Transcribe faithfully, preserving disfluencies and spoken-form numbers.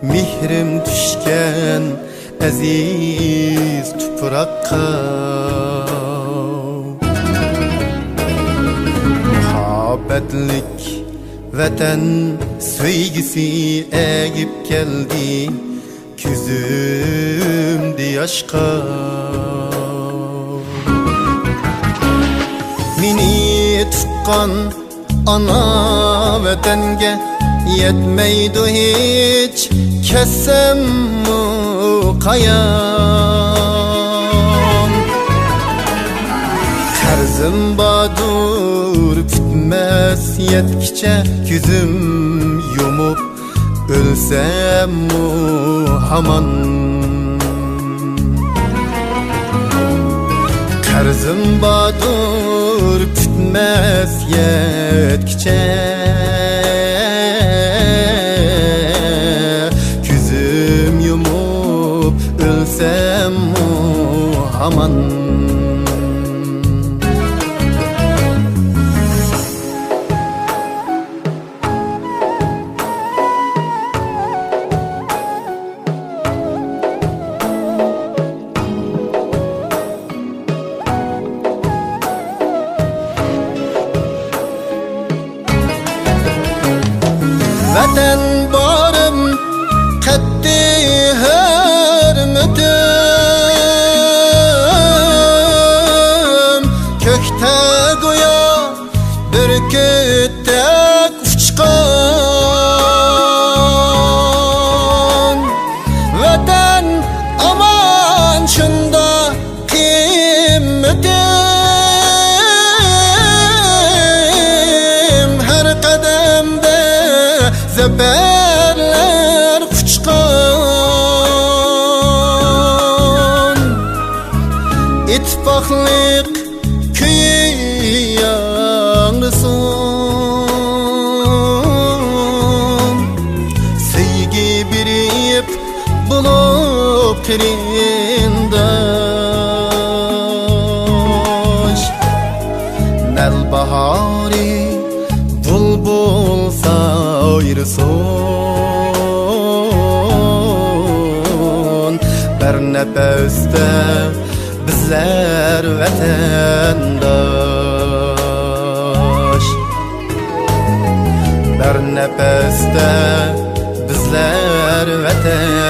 مېھرىم چۈشكەن ئەزىز تۇپراققا. مۇھەببەتلىك ۋەتەن سۆيگۈسى ئەگىپ كەلدى كۆزۈمدە ياشقا. مېنى تۇغقان ئانا ۋەتەنگە يەتمەيدۇ ھېچ، كەتسەممۇ قايام. قەرزىم باردۇر پۈتمەس يەتكىچە، كۆزۈم يۇمۇپ ئۆلسەممۇ ھامان. قەرزىم باردۇر پۈتمەس يەتكىچە، كۆزۈم يۇمۇپ ئۆلسەممۇ ھامان. ۋەتەن بارىم، قەتئىي ھۆرمىتىم، كۆكتە گويا بۈركۈتتەك ئۇچقان. ۋەتەن ئامان شۇنداق قىممىتىم، ھەر قەدەمدە زەپەرلەر قۇچقان. ئىتتىپاقلىق كۈيى ياڭرىسۇن، سۆيگۈ بېرىپ بولۇپ قېرىنداش. نەل باھارى بۇلبۇل سايرىسۇن، بىر نەپەستە بىزلەر ۋەتەنداش، بىر نەپەستە بىزلەر ۋەتەن.